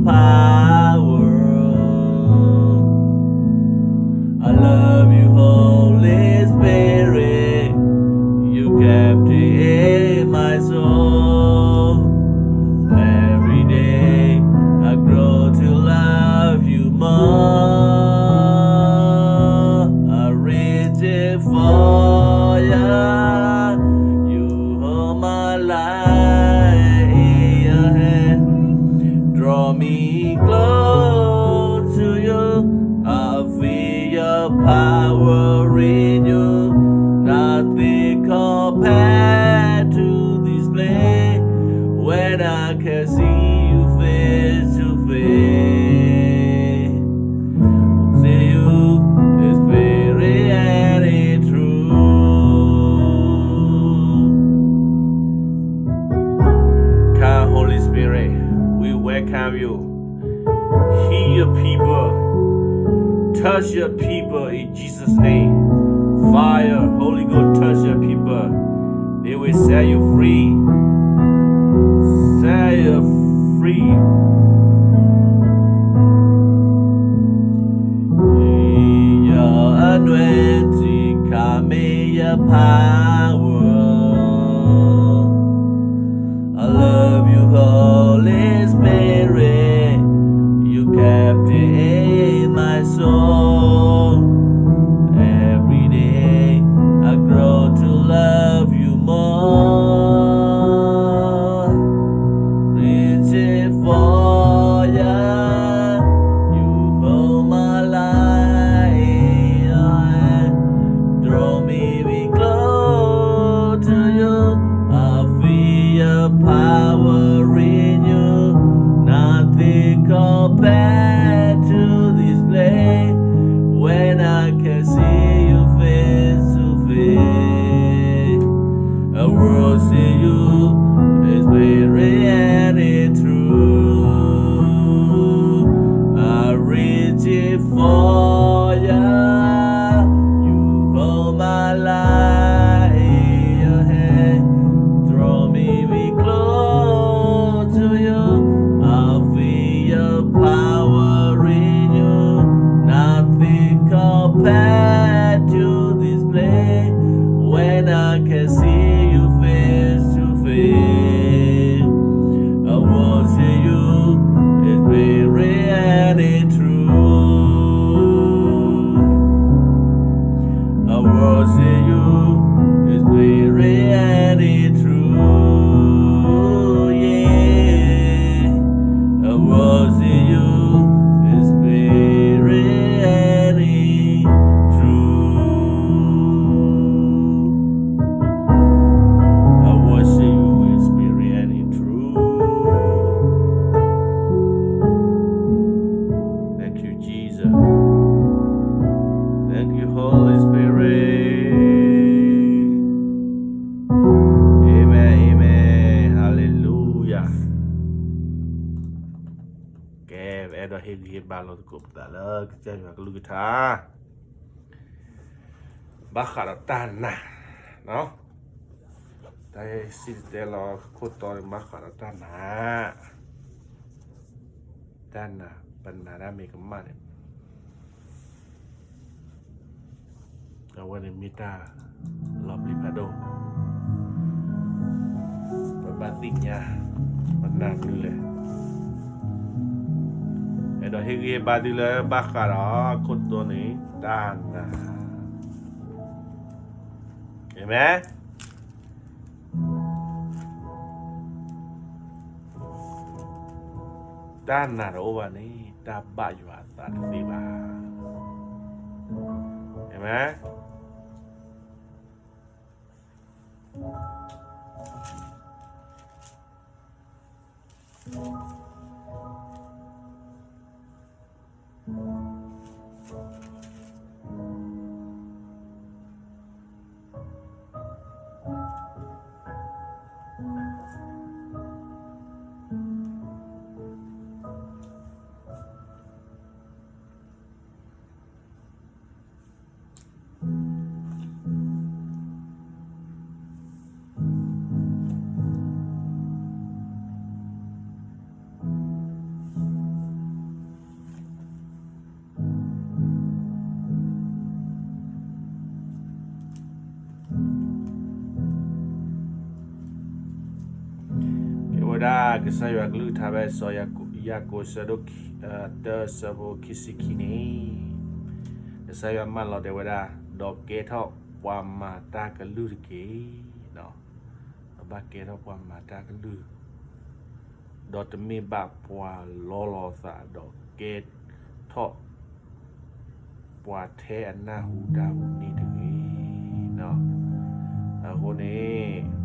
power. I love you, Holy Spirit. You captivate my soul. Every day I grow to love you more. I reach it for you. You hold my life in your hand. Draw me close to you. I feel your power in you. Nothing compared to this place. When I can see you face to face. See you in spirit and in truth. Come, Holy Spirit, we welcome you. Heal your people. Touch your people in Jesus' name. Fire, Holy Ghost, touch your people. They will set you free. Set you free. In your anointing, come in your power. I love you, Holy Spirit. You captivate my soul. Every day I grow to love you more. Reaching for you. You hold my life in your hand. Draw me close to you. I feel your power in you. Nothing compared to this place. When I can see you face to face. I worship you in spirit and in truth. I reach it for you. You hold my life in your hand. Draw me close to you. I feel your power in you. Nothing compared to this place. When I can see you face to face. I worship you in spirit and in truth. I worship you in spirit and in truth. Yeah. I worship you in spirit and in truth. I worship you in spirit and in truth. Thank you, Jesus. Thank you, Holy Spirit. Amen, amen. Hallelujah. ကဲ, ပအဲၣ်ဒိးဟ့ၣ်ဂံၢ်ဟ့ၣ်ဘါလိာ်သကိးပသးလၢကစၢ်ယွၤကလုၢ်ကထါ ဘၣ်ဃးဒီးတၢ်နာ်, တၢ်စံၣ်တဲၤတဲလီၤခိၣ်တီန့ၣ် ဘၣ်ဃးဒီးတၢ်နာ်, တၢ်နာ်, ပနာ်တၢ်မ့ၢ်ကမၣ်န့ၣ် အဝဲန့ၣ်မ့ၢ်တၢ်လီၤပျံၤဖးဒိၣ်, ပဘၣ်သ့ၣ်ညါ ပနာ်ဒ်လဲၣ်. အဲၣ်ဒိးဟ့ၣ်ဂံၢ်ဟ့ၣ်ဘါသုလၢဘၣ်ဃးဒီးခိၣ်တီန့ၣ် တၢ်နာ်, အၤမ့ၣ်. တၢ်နာ်တအိၣ်ဘၣ်န့ၣ် တၢ်ဘၣ်ယွၤအသးတသ့ဘၣ်, အၤမ့ၣ်. ကစၢ်ယွၤကလုၢ်ကထါဖဲစီၤယၤကိာ်ဆၢဒိၣ်တၢ ဆၢဖိခံဆံခံန့ၣ်, ကစၢ်ယွၤမၢလီၤတဲာ်ဝဲဒၣ်, ဒီးကဲထီၣ်ပှၤမၤတၢ်ကလုၢ်တက့ၢ်. ပဘၣ်ကဲထီၣ်ပှၤမၤတၢ်ကလုၢ်, ဒီးတမ့ၢ်ဘၣ်ပှၤလီလီၤသး, ဒီးကဲထီၣ် ပှၤထဲအနၢ်ဟူတၢ်ဂီၤန့ၣ်တဂ့ၤ. အဃိန့ၣ်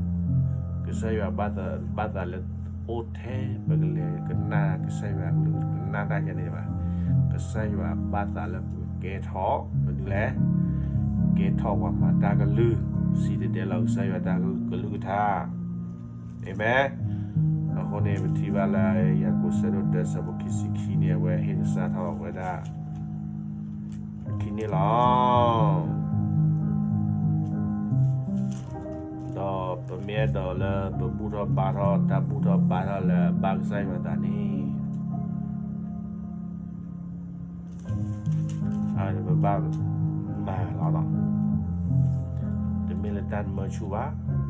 ကစၢ်ယွၤဘၣ်သးလၢ အိၣ်ထဲပကလဲၤကနၣ်ကစၢ်ယွၤကလုၢ်ကနၣ်တၢ်ယဲန့ၣ်ဘၣ်. ကစၢ်ယွၤဘၣ်သးလၢပကကဲထီၣ် မနုၤလဲၣ်, ကဲထီၣ်ပှၤမၤတၢ်ကလုၢ်, စံၣ်တဲၤတဲလီၤကစၢ်ယွၤတၢ်ကလုၢ်ကထါ. အၤမ့ၣ်. အဃိန့ၣ် ပထံၣ်ဘၣ်လၢယၤကိာ်ဆၢဒိၣ်တၢ ဆၢဖိခံဆံခံန့ၣ် အဝဲဟ့ၣ်သဆၣ်ထီၣ်ဝဲဒၣ် ခံန့ၣ်လီၤ. ဒီးပမ့ၢ်အဲၣ်ဒိးလၢပဘူၣ်ထီၣ်ဘါထီၣ် တၢ်ဘူၣ်ထီၣ်ဘါထီၣ်လၢအဘၣ်ကစၢ်ယွၤအသးန့ၣ် ပဘၣ်မၤလီၤ. တမ့ၢ်လၢတၢ်မၢဆူၣ်ဘၣ်.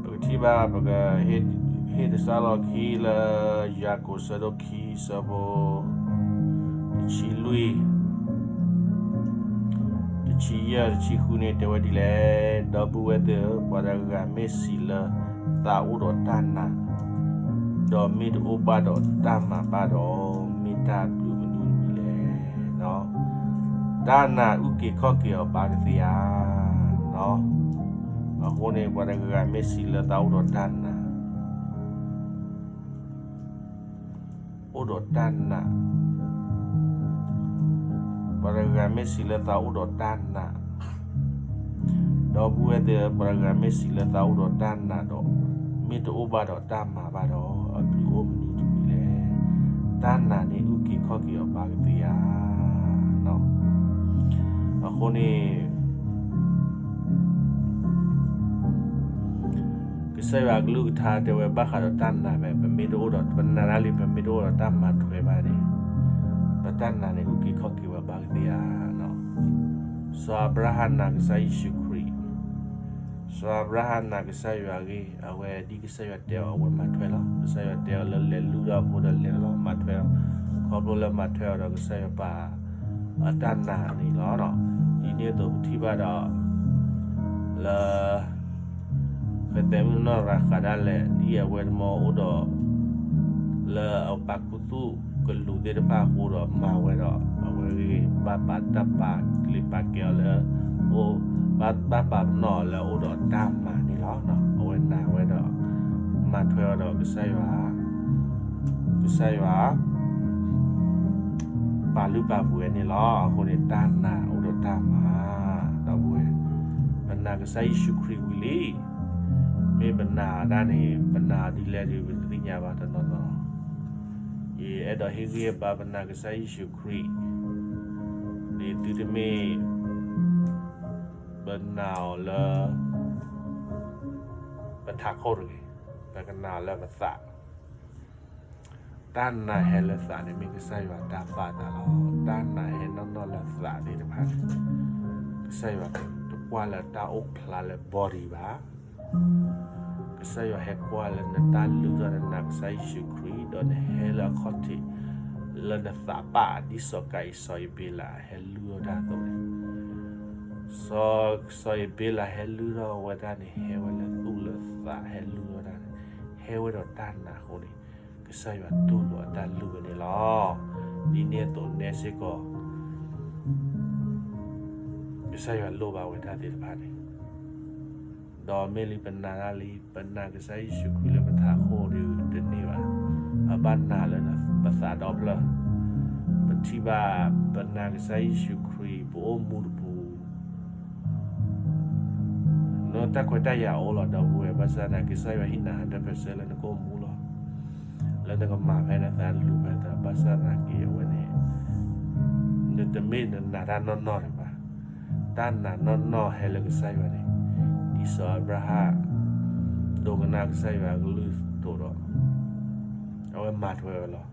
ပကထံၣ်ဘၣ် ပကဟ့ၣ်သဆၣ်လီၤခံလၢ ယၤကိာ်ဆၢဒိၣ်ခံ ဆၢဖိ တဆံလွံၢ်, တဆံယဲၢ် တဆံဃုန့ၣ် တဲဝဲဒ်လဲၣ်, ဒီပုၢ်ဝဲၢ်သ့ၣ်ဧၢ, ပှၤတဂၤမ့ၢ်စံးလၢသးအိၣ်ဒီးတၢ်နာ်, ဒီးမ့ၢ်တအိၣ်ဘၣ်ဒီးတၢ်မၤဘၣ်ဒီး, မ့ၢ်တၢ်ဘျုးမနုၤတမံၤလဲၣ်. တၢ်နာ်အုၣ်က့ၤခီၣ်က့ၤအီၤဘၣ်ကသ့ဧါ. အဃိန့ၣ် ပှၤတဂၤမ့ၢ်စံးလၢသးအိၣ်ဒီးတၢ်နာ်, အိၣ်ဒီးတၢ်နာ်, ပှၤတဂၤမ့ၢ်စံးလၢသးအိၣ်ဒီးတၢ်နာ်, ဒီပုၢ်ဝဲၢ်သ့ၣ်ဧၢ, ပှၤတဂၤမ့ၢ်စံးလၢသးအိၣ်ဒီးတၢ်နာ်ဒီး, မ့ၢ်တအိၣ်ဘၣ်ဒီးတၢ်မၤဘၣ်ဒီး, အဘျုးအိၣ်မနုၤတမံၤလဲၣ်. တၢ်နာ်န့ၣ်အုၣ်က့ၤခီၣ်က့ၤအီၤဘၣ်ကသ့ဧါ. အဃိန့ၣ် ကစၢ်ယွၤအကလုၢ်ကထါတဲဝဲဘၣ်ဃးဒီးတၢ်နာ်ဖဲ ပမ့ၢ်တအိၣ်ဒီး ပနာ်ဒၣ်လံ ပမ့ၢ်တအိၣ်ဒီးတၢ်မၤထွဲဘၣ်န့ၣ်, ပတၢ်နာ်န့ၣ်အုၣ်က့ၤခီၣ်က့ၤဝဲဘၣ်ကသ့ဧါ. စီၤအၤဘြၤဟၣ်နာ်ကစၢ်ယ့ၣ်ၡူးခရံာ်, စီၤအၤဘြၤဟၣ်နာ်ကစၢ်ယွၤအဂ့ၢ်, အဝဲဒ်ကစၢ်ယွၤတဲအီၤ အဝဲမၤထွဲလီၤ. ကစၢ်ယွၤတဲအီၤလၢလဲၤလုၢ်ထီၣ်အဖိဒီးလဲၤလီၤ မၤထွဲအီၤ, ခီဖျိလၢမၤထွဲအီၤဒီးကစၢ်ယွၤပာ်အတၢ်နာ်န့ၣ်လီၤ. ဒ်န့ၣ်အသိးပထံၣ်ဘၣ်ဒီး လၢ ကသဲမုၢ်နီၢ်ရၤဃးဒၣ်လဲာ် ဒ်အဝဲတမီအိၣ်ဒီး လၢအပာ်ခူသူၣ်ကလူးသ့ၣ်တဖၣ်အဃိဒီးမၤဝဲဒီး အဝဲဂ့ၤ ဘၣ်ပာ်တၢ်ပာ်ကလံၤပာ်ကဲအီၤလၢ အိၣ် ဘၣ် ဘၣ်ပာ်ပနီၣ်အီၤလၢအအိၣ်ဒီးတၢ်မၤန့ၣ်လီၤ. အဝဲနာ်ဝဲဒီး မၤထွဲအီၤဒီးကစၢ်ယွၤ ကစၢ်ယွၤ ပာ်လုၢ်ပာ်ပှ့ၤဝဲန့ၣ်လီၤ. အဃိန့ၣ် တၢ်နာ်အိၣ်ဒီးတၢ်မၤ ဒီပုၢ်ဝဲၢ်, ပနာ်ကစၢ်ယ့ၣ်ၡူးခရံာ်ဝံၤလံ. မ့ၢ်ပနာ်အီၤဒၣ်န့ၣ် ပနာ်အီၤဒ်လဲၣ်ဒီး ပတသ့ၣ်ညါဘၣ်တနီၤနီၤ. ယအဲၣ်ဒိးဟ့ၣ်ဂံၢ်ဟ့ၣ်ဘါပနာ်ကစၢ်ယ့ၣ်ၡူးခရံာ်န့ၣ် သုတမ့ၢ် ပနာ်အီၤလၢ ပထးခိၣ်တဂ့ၤ, ပကနာ်အီၤလၢပသး တၢ်နာ်ဟဲလၢသးန့ၣ် မ့ၢ်ကစၢ်ယွၤတၢ်ပာ်သးလီၤ. တၢ်နာ်ဟဲနီၢ်နီၢ်လၢသးသ့ၣ်တဖၣ်န့ၣ် ကစၢ်ယွၤတကွၢ်လၢတၢ်အိၣ်ဖျါလၢ body ဘၣ်. ကစၢ်ယွၤဟဲကွၢ်လၢနတၢ်လုၢ်ထီၣ်နနာ်ကစၢ်ယ့ၣ်ၡူးခရံာ် ဒီးနဟဲလၢအခီၣ်ထံး လၢနသးပာ် ဒ်စီၤကၤယံၣ် စီၤအ့ၤဘ့လး ဟဲလုၢ်ထီၣ်တၢ်အသိးန့ၣ်, စီၤ စီၤအ့ၤဘ့လးဟဲလုၢ်ထီၣ်ဝဲဒၣ်န့ၣ် ဟဲဝဲလၢသူၣ်လၢသး ဟဲလုၢ်ထီၣ်ဝဲဒၣ်န့ၣ် ဟဲဝဲဒီးတၢ်နာ်အဃိန့ၣ် ကစၢ်ယွၤတူၢ်လိာ်အတၢ်လုၢ်ဝဲန့ၣ်လီၤ. ဒ်န့ၣ်အသိးနဲစ့ၢ်ကီး ကစၢ်ယွၤလိၣ်ဘၣ်ဝဲတၢ်သ့ၣ်တဖၣ်န့ၣ်, ဒီးမ့ၢ်လံပနာ်တၢ်လံ ပနာ်ကစၢ်ယ့ၣ်ၡူးခရံာ်လၢပထးခိၣ်ဒီးတန့ၢ်ဘၣ်. ပဘၣ်နာ်လၢပသးဒီဖျၢၣ်, ပထံၣ်ဘၣ် ပနာ်ကစၢ်ယ့ၣ်ၡူးခရံာ် ပအိၣ်မူတပူၤ နတၢ်ခွဲးတၢ်ယာ်အိၣ်လီၤ ဒီပုၢ်ဝဲၢ်, ဘၣ်ဆၣ်သနာ်က့ ကစၢ်ယွၤဟ့ၣ်နၤ hundred percent လၢနကအိၣ်မူလီၤ. လၢနကမၤဖဲနသးလူၤဖဲသး, ဘၣ်ဆၣ်သနာ်က့ အဝဲန့ၣ် နတမ့ၢ်နနာ်တၢ်နီၢ်နီၢ်ဒံးဘၣ်. တၢ်နာ်နီၢ်နီၢ်ဟဲလၢကစၢ်ယွၤန့ၣ်, ဒ်စီၤအၤဘြၤဟၣ် ဒိကနၣ်ကစၢ်ယွၤအကလုၢ်အသိးဒီး အဝဲမၤထွဲဝဲလီၤ.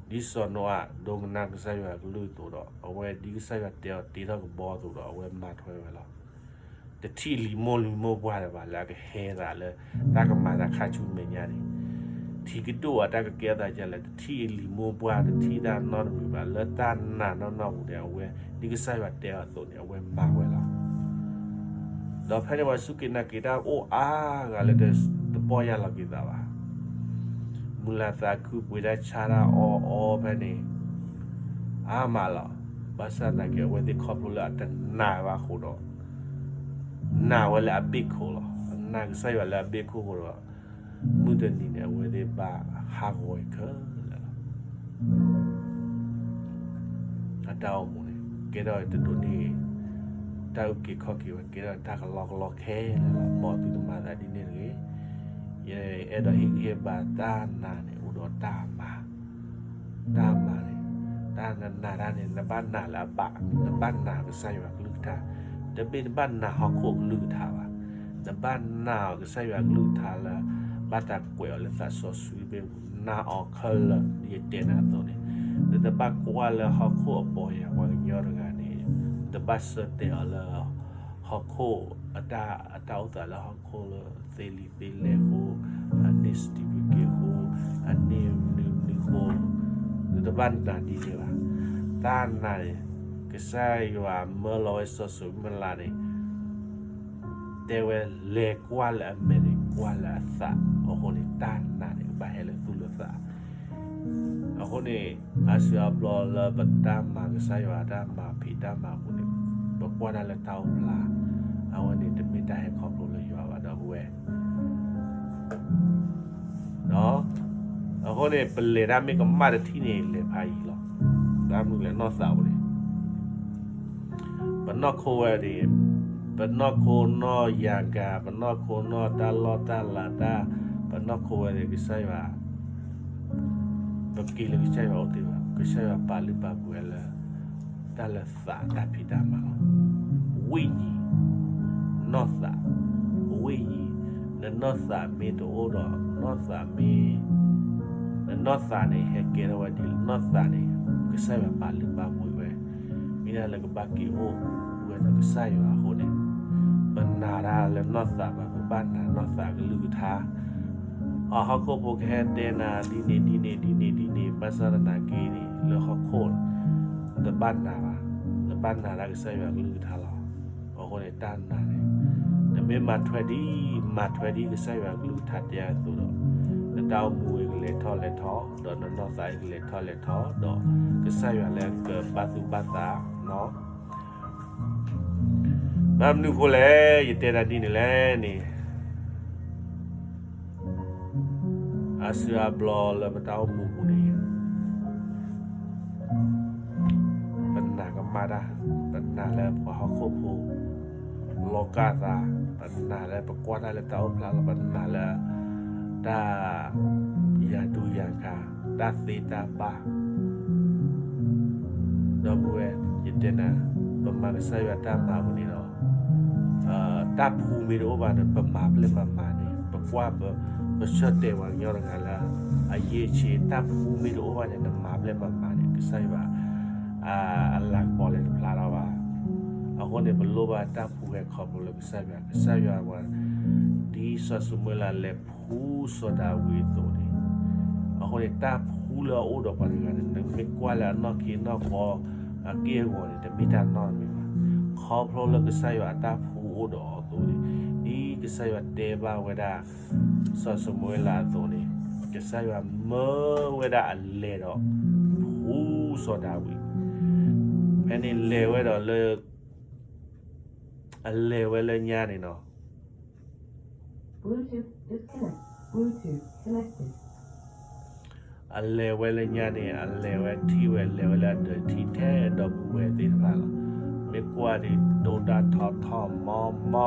ဒ်စီၤနိအၤ ဒိကနၣ်ကစၢ်ယွၤအကလုၢ်အသိးဒီး အဝဲဒ်ကစၢ်ယွၤတဲအီၤတ့ထီၣ်ကဘီအသိးဒီး အဝဲမၤထွဲဝဲလီၤ. တထံၣ်လံၤမိၢ်လံၤမိၢ်ပှၢ်ဒံးဘၣ် လၢအကဟဲသးလၢ တၢ်ကမၤသးခါဆူမဲာ်ညါန့ၣ်, ထံကဒိၣ်အတၢ်ကကဲထီၣ်သးဒ်လဲၣ်, တထံၣ်လံၤမိၢ်ပှၢ် တထံၣ်တၢ်နီတမံၤဘၣ်, လၢတၢ်နာ်နီၢ်နီၢ်ပူၤန့ၣ် အဝဲ ဒ်ကစၢ်ယွၤတဲအီၤအသိးန့ၣ် အဝဲမၤဝဲလီၤ. ဒီးဖဲန့ၣ်ပှၤစူၢ်က့ၤနာ်က့ၤတၢ်အိၣ်အါဂၤလၢတပီၢ်ယၢ်လီၤက့ၤသးဘၣ်. မုာ်လၤသးခုပှ့ၤတၢ်ဆါတၢ်အီအီဖဲန့ၣ် အါမးလီၤ. ဘၣ်ဆၣ်သနာ်က့ အဝဲသ့ၣ်ခီဖျိလၢအတနာ်ဘၣ်အဃိဒီး နာ်ဝဲလၢအဘ့ၣ်ခိၣ်လီၤ. နာ်ကစၢ်ယွၤလၢအဘ့ၣ်ခိၣ်အဃိဒီး မုၢ်တနံၤန့ၣ် အဝဲသ့ၣ်ဘၣ်ဟးဂီၤဝဲခဲလၢာ်လီၤ. အတၢ်အိၣ်မူန့ၣ် ကဲထီၣ်တဒိးန့ၢ် တၢ်အုၣ်က့ၤခီၣ်က့ၤဝဲ ကဲထီၣ်တၢ်ကလီကလီခဲလၢာ်လီၤ. မ်သုတမၤသးဒ်န့ၣ်တဂ့ၤ. ယအဲၣ်ဒိးဟ့ၣ်ဂံၢ်ဟ့ၣ်ဘါတၢ်နာ်န့ၣ် အိၣ်ဒီးတၢ်မၤ တၢ်မၤန့ၣ် တၢ်နနာ်တၢ်န့ၣ် နဘၣ်နာ်လၢအဘၣ်, နဘၣ်နာ်ကစၢ်ယွၤကလုၢ်ကထါ, တမ့ၢ်နဘၣ်နာ်ဟီၣ်ခိၣ်ကလုၢ်ကထါဘၣ်. နဘၣ်နာ်အီၤကစၢ်ယွၤကလုၢ်ကထါလၢ ဘၣ်တၢ်ကွဲးအီၤလၢသးစီဆှံဘ့ၣ်ပူၤ, နာ်အီၤခဲလၢာ် ဒ်ယတဲနၤအသိးန့ၣ်, နတဘၣ်ကွၢ်လၢဟီၣ်ခိၣ်အပီၢ်ယၢ်ပှၤကညီတဂၤန့ၣ်, နတဘၣ်ဆၢတဲာ်အီၤလၢ ဟီၣ်ခိၣ် အတၢ်အိၣ်သးလၢဟီၣ်ခိၣ်လၢ သ့လံာ်သ့လဲၢ်အဃိ, အန့ၢ် certificate အဃိ, အန့ၢ်မနုၤမနုၤအဃိ, နတဘၣ်နာ်ဒ်န့ၣ်ဘၣ်. တၢ်နာ်န့ၣ် ကစၢ်ယွၤမၢလီၤဝဲစီၤၡမူၤအ့လးန့ၣ် တဲဝဲ လဲၤကွၢ်လၢအမဲာ်န့ၣ် ကွၢ်လၢအသးအဃိန့ၣ် တၢ်နာ်န့ၣ် ကဘၣ်ဟဲလၢသူၣ်လၢသး အဃိန့ၣ် အါစုအါဘျီလၢပတၢ်မၤကစၢ်ယွၤတၢ်မၤဖံးတၢ်မၤပူၤန့ၣ် ပကွၢ်တၢ်လၢတၢ်အိၣ်ဖျါ, အဝဲန့ၣ်တမ့ၢ်တၢ်ဟဲခီဖျိလၢယွၤဘၣ် ဒီပုၢ်ဝဲၢ်. အဃိန့ၣ် ပလဲၤတၢ်မ့ၢ်ကမၣ်တထံၣ်န့ၣ် လဲၤဖးယံၤလီၤ. တၢ်မနုၤလဲၣ် နီၢ်သးပူၤန့ၣ် ပနီၢ်ခိဝဲန့ၣ်, ပနီၢ်ခိနီၢ်ယၤကၤ, ပနီၢ်ခိနီၢ်တၢ်လီၢ်တၢ်လၤတၢ်, ပနီၢ်ခိဝဲန့ၣ် ကစၢ်ယွၤ ပက့ၤလၢကစၢ်ယွၤအိၣ်တ့ၢ်ဘၣ်, ကစၢ်ယွၤပာ်လုၢ်ပာ်ပှ့ၤလၢ တၢ်လၢသးတၢ်ဖံးတၢ်မၤလီၤ. ဝိညာဉ်, နီၢ်သး, ဝိညာဉ်, နနီၢ်သးမ့ၢ်တအိၣ်ဒီး နီၢ်သးမ့ၢ်, နနီၢ်သးန့ၣ် ဟဲကဲထီၣ်ဝဲဒ်လဲၣ်, နီၢ်သးန့ၣ် ကစၢ်ယွၤပာ်လုၢ်ပာ်ပှ့ၤဝဲ, မ့ၢ်ဒၣ်လၢကဘၣ်က့ၤအိၣ်ဝဲဒီးကစၢ်ယွၤအဃိန့ၣ်, ပနာ်တၢ်လၢနီၢ်သးဘၣ်, ပဘၣ်နာ်နီၢ်သးကလုၢ်ကထါ အဟီၣ်ခိၣ်ဖိကဟဲတဲနၤ ဒ်န့ၣ်ဒ်န့ၣ်ဒ်န့ၣ်ဒ်န့ၣ်, ဘၣ်ဆၣ်သနာ်က့န့ၣ် လၢဟီၣ်ခိၣ်န့ၣ် နတဘၣ်နာ်ဘၣ်, နဘၣ်နာ်တၢ်ကစၢ်ယွၤကလုၢ်ကထါလီၤ. အဃိန့ၣ် တၢ်နာ်န့ၣ် နမ့ၢ်မၤထွဲဒ်, မၤထွဲဒ်ကစၢ်ယွၤကလုၢ်ကထါတဲအသိးဒီး နတၢ်အိၣ်မူဝဲကလဲၤထီၣ်လဲၤထီ, ဒီးနနီၢ်သးကလဲၤထီၣ်လဲၤထီ, ဒီးကစၢ်ယွၤလၢကဘၣ်သူၣ်ဘၣ်သး ဘၣ်မနုၤအဃိလဲၣ် ယတဲနၤဒ်န့ၣ်လဲၣ်န့ၣ်, အါစုအါဘျီလၢပတၢ်အိၣ်မူပူၤန့ၣ် ပနာ်ကမၣ်တၢ်, ပနာ်လၢပှၤဟီၣ်ခိၣ်ဖိ လီၤကၢ်သး, ပနာ်လၢပကွၢ်တၢ်လၢတၢ်အိၣ်ဖျါလီၤ, ပနာ်လၢ တၢ် ယၤဒူယၤခါ, တၢ်သ့တၢ်ဘၣ် ဒီပုၢ်ဝဲၢ် ယတဲနၤ, ပမၤကစၢ်ယွၤတၢ်မၤပူၤန့ၣ်ဒီး တၢ်ဖှူမ့ၢ်တအိၣ်ဘၣ်န့ၣ် ပမၤပျဲၢ်မၤမၤန့ၣ် ပကွၢ်ပ, ပဆၢတဲာ်ပှၤကညီတဂၤလၢ အယံာ်ဆံး တၢ်ဖှူမ့ၢ်တအိၣ်ဘၣ်န့ၣ် နမၤပျဲၢ်မၤမၤန့ၣ် ကစၢ်ယွၤ အလၤကပီၤလဲၤတဖျါထီၣ်ဘၣ်. အဃိန့ၣ် ပလိၣ်ဘၣ်တၢ်ဖှူဟဲခီဖျိလၢကစၢ်ယွၤ, ကစၢ်ယွၤပှၤ, ဒ်စီၤၡမူၤအ့လးလဲၤဖှူစီၤဒၤဝံးအသိးန့ၣ်, အဃိန့ၣ် တၢ်ဖှူလၢအအိၣ်ဒီးပှၤတဂၤန့ၣ် နမ့ၢ်ကွၢ်လၢအနီၢ်က့နီၢ်ကီ အက့ၢ်အဂီၤန့ၣ် တမ့ၢ်တၢ်နီတမံၤဘၣ်. ခီဖျိလၢကစၢ်ယွၤအတၢ်ဖှူအိၣ်ဒီးအီၤအသိးန့ၣ်, ဒ်ကစၢ်ယွၤတဲဘၣ်ဝဲဒၣ် စီၤၡမူၤအ့လးအသိးန့ၣ်, ကစၢ်ယွၤမၢဝဲဒၣ်အလဲၤဒီး ဖှူစီၤဒၤဝံး, ဖဲန့ၣ်လဲၤဝဲဒီးလၢ အလဲၤဝဲလၢညါန့ၣ်နီၤ, အလဲၤဝဲလၢညါန့ၣ် အလဲၤဝဲထံၣ်ဝဲ လဲၤဝဲလၢအဒၢးထံၣ်ထဲဒီပုၢ်ဝဲၢ်သ့ၣ်တဖၣ်လီၤ. မ့ၢ်ကွၢ်ဒ် ဒိၣ်တၢ်ထီထီၣ်မီမီ,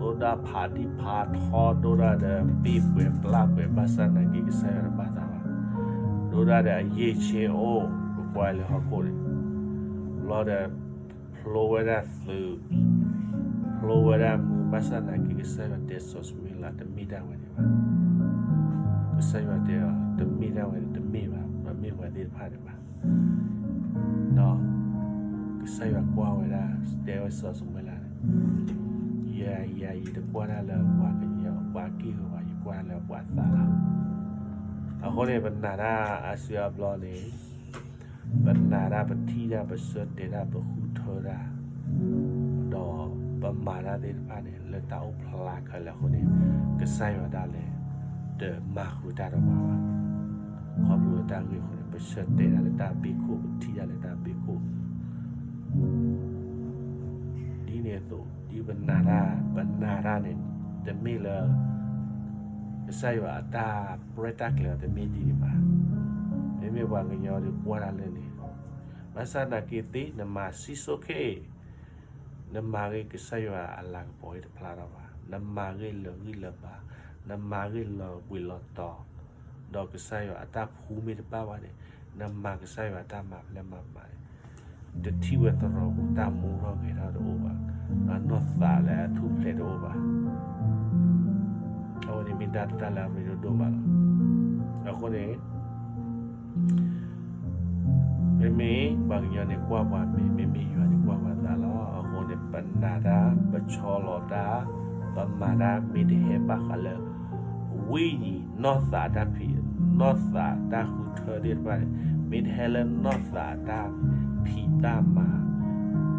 ဒိၣ်တၢ်ဖးဒံၣ်ဖးထီ ဒိၣ်တၢ်ဒီးပ့ၢ်ပှဲၤပျၢ်ပှဲၤ ဘၣ်ဆၣ်သနာ်က့ကစၢ်ယွၤတဘၣ်သးဘၣ်. ဒိၣ်တၢ်ဒီးအရ့ၣ်ဆ့အိၣ် ပကွၢ်လၢဟီၣ်ခိၣ်န့ၣ်, လီၤဒီး ဖျိဝဲဒၣ်သုး, ဖျိဝဲဒၣ်မုၢ် ဘၣ်ဆၣ်သနာ်က့ကစၢ်ယွၤတဲစီၤၡမူၤအ့လး တမ့ၢ်ဒၣ်ဝဲန့ၣ်ဘၣ်. ကစၢ်ယွၤတဲအီၤ တမ့ၢ်ဒၣ်ဝဲန့ၣ် တမ့ၢ်ဘၣ်, ပမ့ၢ်ပှၤသ့ၣ်တဖၣ်န့ၣ်ဘၣ်. ဒီး ကစၢ်ယွၤကွၢ်ဝဲဒၣ် တဲဝဲစီၤၡမူၤအ့လးန့ၣ်, ယၤ ယၤယတကွၢ်တၢ်လၢပှၤကညီ ပှၤက့ၢ်ဂီၤဘၣ်, ယကွၢ်တၢ်လၢပှၤသးလီၤ. အဃိန့ၣ် ပနာ်တၢ်အါစုအါဘျီန့ၣ် ပနာ်တၢ် ပထံၣ်တၢ် ပဆၢတဲာ်တၢ် ပဃုထၢတၢ် ဒီးပမၤတၢ်သ့ၣ်တဖၣ်န့ၣ် လၢတၢ်အိၣ်ဖျါခဲလၢာ်အဃိန့ၣ် ကစၢ်ယွၤဒၣ်လဲာ် တမၤဃုာ်တၢ်ဒီးပှၤဘၣ်. ခီဖျိလၢတၢ်ဂ့ၢ်အဃိန့ၣ် ပဆၢတဲာ်တၢ်လၢတၢ်ဘ့ၣ်ခိၣ် ပထံၣ်တၢ်လၢတၢ်ဘ့ၣ်ခိၣ် ဒ်န့ၣ်အသိး ဒ်ပနာ်တၢ် ပနာ်တၢ်န့ၣ် တမ့ၢ်လၢ ကစၢ်ယွၤအတၢ်ပြၢတၢ်ကျဲၤအီၤ တမ့ၢ်ဒ်န့ၣ်ဘၣ်. မ့မ့ၢ်ပှၤကညီဒီးကွၢ်တၢ်လၢန့ၣ်, ဘၣ်ဆၣ်သနာ်က့သ့ၣ် နမၤစံၣ်စိၤခဲအံၤ, နမၤဂ့ၤကစၢ်ယွၤအလၤကပီၤအံၤတဖျါထီၣ်ဘၣ်, နမၤဂ့ၤလၢာ်ဂံၢ်လၢာ်ဘါ, နမၤဂ့ၤလၢာ်ဘှံးလၢာ်တီၤ, ဒီးကစၢ်ယွၤအတၢ်ဖှူမ့ၢ်တဘၣ်ဘၣ်န့ၣ်, နမၤကစၢ်ယွၤအတၢ်မၤဖဲလဲၣ်မၤမၤန့ၣ် တထံၣ်ဝဲသရိာ်ပူၤ တၢ်မူထီၣ်ဂဲၤထီၣ်တအိၣ်ဘၣ်, အနီၢ်သးလၢအထူၣ်ဖျဲးတအိၣ်ဘၣ်. အဝဲန့ၣ်မ့ၢ်တၢ်တၢ်လၢအရ့ဒိၣ်ဒိၣ်မးလီၤ. အဃိန့ၣ် မ့မ့ၢ်ပှၤကညီန့ၣ်ကွၢ်ပှၤမဲာ်, မ့မ့ၢ်ယွၤန့ၣ်ကွၢ်ပှၤသးလီၤ. အဃိန့ၣ် ပနာ်တၢ်, ပဆီလီၤတၢ်, ပမၤတၢ်မ့ၢ်တဟဲဘၣ်ဃးလၢ ဝိညာဉ် နီၢ်သးတၢ်ဖံး, နီၢ်သးတၢ်ဃုထၢသ့ၣ်တဖၣ်န့ၣ်, မ့ၢ်တဟဲလၢနီၢ်သးတၢ်ဖံးတၢ်မၤ,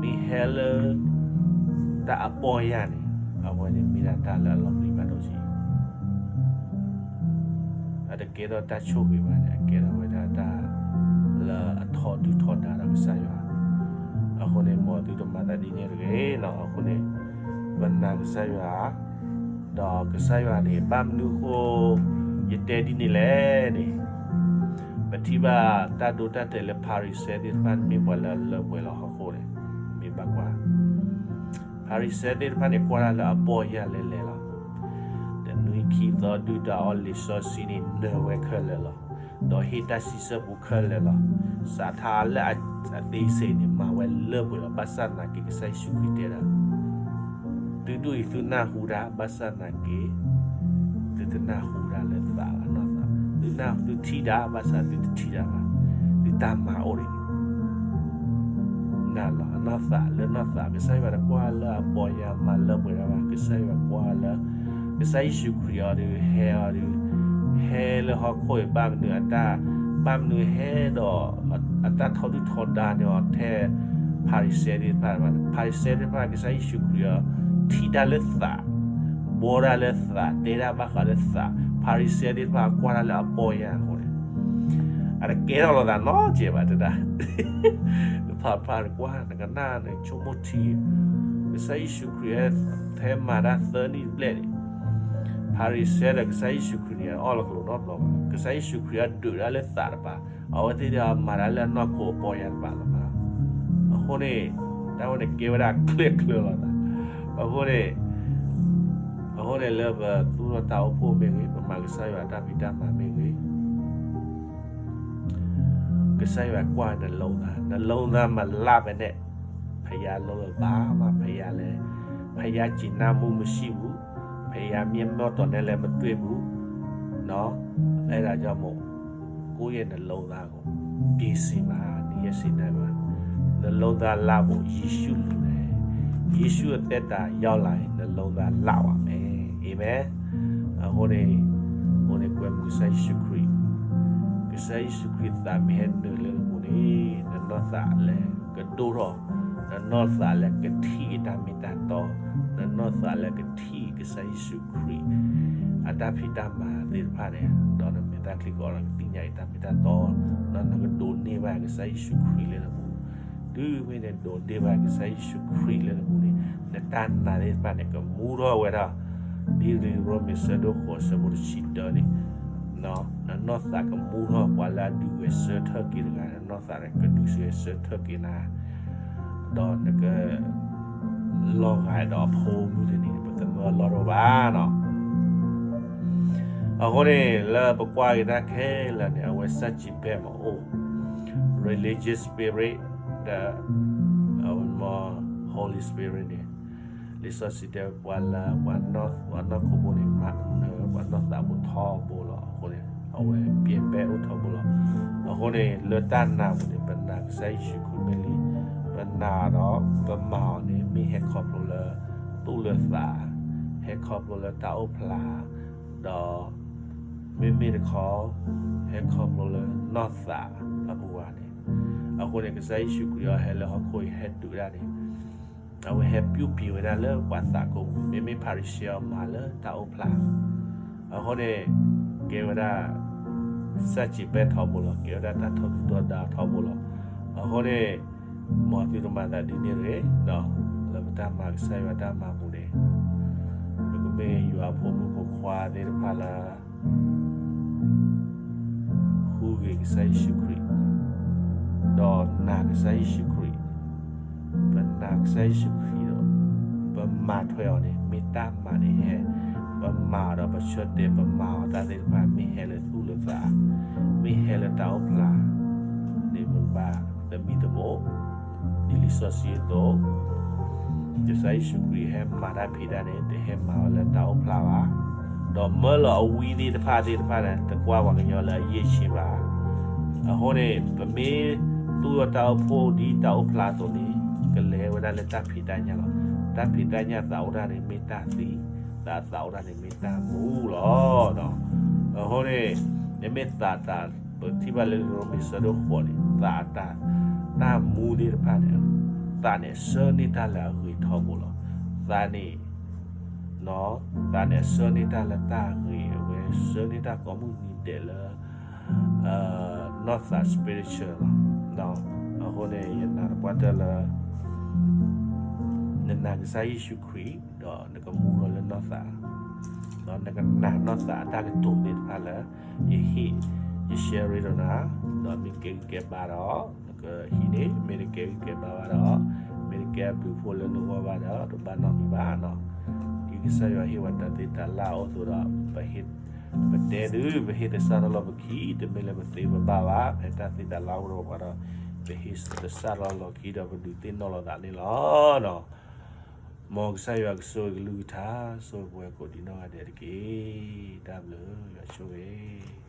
မ့ၢ်ဟဲလၢ တၢ်အပီၢ်ယၢ်န့ၣ်, အဝဲန့ၣ်မ့ၢ်ဒၣ်တၢ်လၢအလီၤပျံၤဘၣ်ဒိၣ်ဆံး အတကဲထီၣ်တၢ်ဆိၣ်ဂ့ၤဘၣ်န့ၣ်, အကဲထီၣ်ဝဲဒၣ်တၢ်လၢအထီဒုၣ်ထီဒါဒီးကစၢ်ယွၤ. အဃိန့ၣ် မ်သုတမၤသးဒ်န့ၣ်တဂ့ၤလီၤ. အဃိန့ၣ် ပနာ်ကစၢ်ယွၤ, ဒီးကစၢ်ယွၤန့ၣ် ဘၣ်မနုၤအဃိ ယတဲဒ်န့ၣ်လဲၣ်န့ၣ်, ပထံၣ်ဘၣ်တၢ်ဒိတၢ်တဲာ်လၢ ဖၤရံၤၡဲသ့ၣ်တဖၣ်န့ၣ် မ့ၢ်ပှၤလၢအလၢပှဲၤလီၤဟီၣ်ခိၣ်န့ၣ်, မ့ၢ်ဘၣ်ကွၢ် ဖၤရံၤၡဲသ့ၣ်တဖၣ်န့ၣ် ကွၢ်တၢ်လၢအပီၢ်ယၢ်လဲၤလဲၤလီၤ. တနွံခံသီဒုၣ်ဒါအီၣ်လံာ်စီဆှံန့ၣ် နၢၤဝဲခဲလၢာ်လီၤ. ဒီးဟ့ၣ်တၢ်စံးဆၢပူၤခဲလၢာ်လီၤ. စးထီၣ်လၢအသ့စ့ၢ်န့ၣ် မၤဝဲလၢပှဲၤလီၤ. ဘၣ်ဆၣ်သနာ်က့ ကစၢ်ယ့ၣ်ၡူးခရံာ်တဲဒၣ် သုဒူၣ်အံၤသုနၢ်ဟူတၢ်, ဘၣ်ဆၣ်သနာ်က့ သုတနၢ်ဟူတၢ်လၢသးဘၣ်နီၢ်သး, သုနၢ်ဟူသုထံၣ်တၢ်, ဘၣ်ဆၣ်သုတထံၣ်တၢ်ဘၣ်, သုတၢ်မၤအိၣ်ဒ်န့ၣ် နၢ်လီၤအနီၢ်သးလၢနီၢ်သး, ကစၢ်ယွၤတကွၢ်လၢအပီၢ်ယၢ်မၤလၢပှဲၤတၢ်ဘၣ်, ကစၢ်ယွၤကွၢ်လၢ ကစၢ်ယ့ၣ်ၡူးခရံာ်အီၤဒီး ဟဲအီၤဒီး ဟဲလၢဟီၣ်ခိၣ်အံၤ ဘၣ်မနုၤအတၢ်, ဘၣ်မနုၤဟဲဒီး အတၢ်ထီဒုၣ်ထီဒါန့ၢ်အီၤထဲ ဖၤရံၤၡဲသ့ၣ်တဖၣ်ဘၣ်. ဖၤရံၤၡဲသ့ၣ်တဖၣ် ကစၢ်ယ့ၣ်ၡူးခရံာ်အီၤ ထံၣ်တၢ်လၢသး, ဘှီတၢ်လၢသး, တဲတၢ်ဘၣ်ဃးလၢသး, ဖၤရံၤၡဲသ့ၣ်တဖၣ်ကွၢ်တၢ်လၢအပီၢ်ယၢ်အဃိန့ၣ် အတကဲထီၣ်လိာ်သးနီတစဲးဘၣ်တဒၣ်, နဖးဖးနကွၢ် နကနၣ် နဆိကမိၣ်ထံ, ကစၢ်ယ့ၣ်ၡူးခရံာ်ဟဲမၤတၢ်သၢနံၣ်တဘျဲၣ်န့ၣ်, ဖၤရံၤၡဲဒီးကစၢ်ယ့ၣ်ၡူးခရံာ်န့ၣ် အအီၣ်လီၤကလိာ်နီတဘျီဘၣ်. ကစၢ်ယ့ၣ်ၡူးခရံာ်အဒုးတၢ်လၢသးတပၤ, အဝဲသ့ၣ်ဒီးမၤတၢ်လၢအနီၢ်ခိအပီၢ်ယၢ်တပၤလီၤ. အဃိန့ၣ် တၢ်ဝဲန့ၣ်ကဲဝဲဒၣ်ချၢချၢလိာ်သး. အဃိန့ၣ် အဃိန့ၣ်လၢပသူၣ်ထီၣ်တၢ်အိၣ်ဖှိၣ်မ့ၢ်ဂ့ၤ, ပမၤကစၢ်ယွၤတၢ်ဖံးတၢ်မၤမ့ၢ်ဂ့ၤ, ကစၢ်ယွၤကွၢ်နလိသး, နလိသးမလၢဖဲန့ၣ်, ဖယါလိဘၣ်မး, ဖယါလဲၣ်, ဖယါစံးနၢ်မူမစံးဘူး, ဖယါမ့ၢ်မီၢ်တီၤနဲလဲၣ်မတွ့ဘူး, အဲဒါကြောင့်မို့ ကိုယ့်ရဲ့နှလုံးသားကို ပြင်ဆင်ပါ, နံၣ်ယဲၢ်ဆံနၢ်ဘၣ် နှလုံးသားလပ်ဖို့ ယေရှုလိုတယ်။ ယေရှုအသက်တာရောက်လာရင် နှလုံးသားလပ်ပါမယ်။ အာမင်။ အဃိန့ၣ် အဃိန့ၣ် ကွဲမုာ်ကစၢ်ယ့ၣ်ၡူးခရံာ်, ကစၢ်ယ့ၣ်ၡူးခရံာ်သးမ့ၢ်ဟဲနုာ်လၢနပူၤန့ၣ် နနီၢ်သးလဲၤကဒိၣ်ထီၣ်, နနီၢ်သးလဲၤကထံၣ်တၢ်မ့ၢ်တၢ်တီ, နနီၢ်သးလဲၤကထံၣ်ကစၢ်ယ့ၣ်ၡူးခရံာ် အတၢ်ဖံးတၢ်မၤသ့ၣ်တဖၣ်န့ၣ် ဒီးနမဲာ်ချံကီးဒီးကသ့ၣ်ညါအံၤတၢ်မ့ၢ်တၢ်တီ, ဒီးနကဒိးန့ၢ်ဘၣ်ကစၢ်ယ့ၣ်ၡူးခရံာ်လၢနပူၤ, တုၤမ့ၢ်နဒိးန့ၢ်ဘၣ်ကစၢ်ယ့ၣ်ၡူးခရံာ်လၢနပူၤန့ၣ် နတၢ်နာ်သ့ၣ်တဖၣ်န့ၣ် ကမူထီၣ်ဝဲဒၣ်, ဒ်လံာ်ရိမ့ၤဆၢဒိၣ်ဃိးဆၢဖိတဆံတၢန့ၣ်, နနီၢ်သးကမူထီၣ်ပှၤလၢအဒုးဂဲၤဆၢထၢၣ်က့ၤတဂၤ, နနီၢ်သးန့ၣ် ကဒုးဂဲၤဆၢထၢၣ်က့ၤနၤ ဒီးနက လီၤဂာ်ဒီးအဖိမုၣ်တနံၤန့ၣ် ပကမၢလီၢ်တအိၣ်ဘၣ်နီၤ. အဃိန့ၣ် လၢပကွၢ်က့ၤတၢ်ခဲလၢာ်န့ၣ် အဝဲစၢ်စံးဘဲမ့ၢ်အိၣ် religious spirit ဒီး အဝဲမ့ၢ် Holy Spirit န့ၣ် လံာ်စီဆှံတဲပှၤလၢ ပှၤနီၢ်ခိဖိန့ၣ် မၤနၢၤပှၤနီၢ်သးဖိထီဘိလီၤ. အဃိန့ၣ် အဝဲပျဲဘဲအိၣ်ထီဘိလီၤ. အဃိန့ၣ် လၢတၢ်နာ်ပူၤန့ၣ် ပနာ်ကစၢ်ယ့ၣ်ၡူးခရံာ်မ့ၢ်လံ, ပနာ်ဒီးပမၤအီၤန့ၣ် မ့ၢ်ဟဲခီဖျိလၢသူၣ်လၢသး, ဟဲခီဖျိလၢတၢ်အိၣ်ဖျါ, ဒီး မ့မ့ၢ်တခီ ဟဲခီဖျိလၢနီၢ်သးအပူၤဘၣ်န့ၣ်, အဃိန့ၣ် ကစၢ်ယ့ၣ်ၡူးခရံာ်အီၤဟဲလၢဟီၣ်ခိၣ်အံၤဟဲတုၤဝဲဒၣ်န့ၣ် အဝဲဟဲပျူၢ်ပံၤဝဲဒၣ်လၢပှၤသးကိးပူၤ, မ့မ့ၢ်ဖၤရံၤၡဲအီၤမၤလၢတၢ်အိၣ်ဖျါ, အဃိန့ၣ် ကဲဝဲဒၣ် စၢ်စံးဘဲထီဘိလီၤ, ကဲဝဲဒၣ်တၢ်ထီဒုၣ်ထီဒါထီဘိလီၤ. အဃိန့ၣ် မ်သုတမၤသးဒ်န့ၣ်တဂ့ၤ, လၢပတၢ်မၤကစၢ်ယွၤတၢ်မၤပူၤန့ၣ် ပကမ့ၢ်ယွၤအဖိမုၣ်ဖိခွါသ့ၣ်တဖၣ်လၢ ဃုဂ့ၤကစၢ်ယ့ၣ်ၡူးခရံာ်, ဒီးနာ်ကစၢ်ယ့ၣ်ၡူးခရံာ်, ပနာ်ကစၢ်ယ့ၣ်ၡူးခရံာ်ဒီး ပမၤထွဲအီၤန့ၣ် မ့ၢ်တၢ်မၤန့ၣ်ဟဲ, ပမၤအီၤဒီးပဆၢတဲာ် ပမၤအီၤတၢ်သ့ၣ်တဖၣ် မ့ၢ်ဟဲလၢသူၣ်လၢသး, မ့ၢ်ဟဲလၢတၢ်အိၣ်ဖျါန့ၣ် ပဘၣ်သမံသမိး ဒ်လံာ်စီဆှံအသိး, ကစၢ်ယ့ၣ်ၡူးခရံာ်ဟဲမၤတၢ်ဖံးတၢ်န့ၣ် တဟဲမၤဝဲလၢတၢ်အိၣ်ဖျါဘၣ်, ဒီးမၢလီၤအဝံသ့ၣ်တဖၣ်သ့ၣ်တဖၣ်န့ၣ် တကွၢ်ပှၤကညီလၢအယံာ်ဆံးဘၣ်. အဃိန့ၣ် ပမ့ၢ်သူၣ်ထီၣ်တၢ်အိၣ်ဖှိၣ်ဒ်တၢ်အိၣ်ဖျါအသိးန့ၣ် ကလဲၤဝဲဒၣ်လၢတၢ်ဖံးတၢ်ညၣ်လီၤ. တၢ်ဖံးတၢ်ညၣ်သးအိၣ်တၢ်န့ၣ်မ့ၢ်တၢ်သံ, သးသးအိၣ်တၢ်န့ၣ်မ့ၢ်တၢ်မူလီၤ. အဃိန့ၣ် နမ့ၢ်သးတၢ် ပထံၣ်ဘၣ်လၢရိမ့ၤဆၢဒိၣ်ဃိးန့ၣ် သးတၢ်, တၢ်မူသ့ၣ်တဖၣ်န့ၣ် သးန့ၣ်အဆၢန့ၢ်တၢ်လၢအဂ့ၤထီဘိလီၤ. သးန့ၣ် သးန့ၣ်အဆၢန့ၢ်တၢ်လၢတၢ်ဂ့ၤ, အဝဲဆၢန့ၢ်တၢ်ကိးမုၢ်နံၤဒဲးလၢ နီၢ်သး spiritual လီၤ. အဃိန့ၣ် ယနာ်သပှၢ်တၢၢ်လၢ နနာ်ကစၢ်ယ့ၣ်ၡူးခရံာ် ဒီးနကမူထီၣ်လၢနီၢ်သး, ဒီးနကနာ်နီၢ်သးအတၢ်ကတိၤသ့ၣ်တဖၣ်လၢ ယဟ့ၣ် ယ share ဒီးနၤ, ဒီးမ့ၢ်ကဲဂံၢ်ကဲဘါဒီး နကဟံးန့ၢ်, မ့ၢ်တကဲဂံၢ်ကဲဘါဘၣ်ဒီး မ့ၢ်တကဲအဘျုးအဖှိၣ်လၢနဂီၢ်ဘၣ်ဒီး တဘၣ်နီတမံၤဘၣ်နီၤ. ဒ်ကစၢ်ယွၤဟ့ၣ်ဝဲတၢ်သ့တၢ်လၢအအိၣ်အသိးဒီး ပဟ့ၣ်, ပတဲဒုး ပဟ့ၣ်သဆၣ်ထီၣ်လီၤပခံ, တမ့ၢ်လၢပသ့ပဘၣ်ဘၣ်, ဖဲတၢ်သ့တၢ်လၢအိၣ်ဒီးပှၤဒီး ပဟ့ၣ်သဆၣ်ထီၣ်လီၤခံဒီးပဒုးသ့ၣ်နီၣ်လိာ်သးန့ၣ်လီၤ. မ်ကစၢ်ယွၤကဆိၣ်ဂ့ၤကလုၢ်ကထါ, ဆိၣ်ဂ့ၤပှၤကိးဒံးနီၢ်ဂၤဒဲးတက့ၢ်. တၢ်ဘျုး, ယွၤဆိၣ်ဂ့ၤ.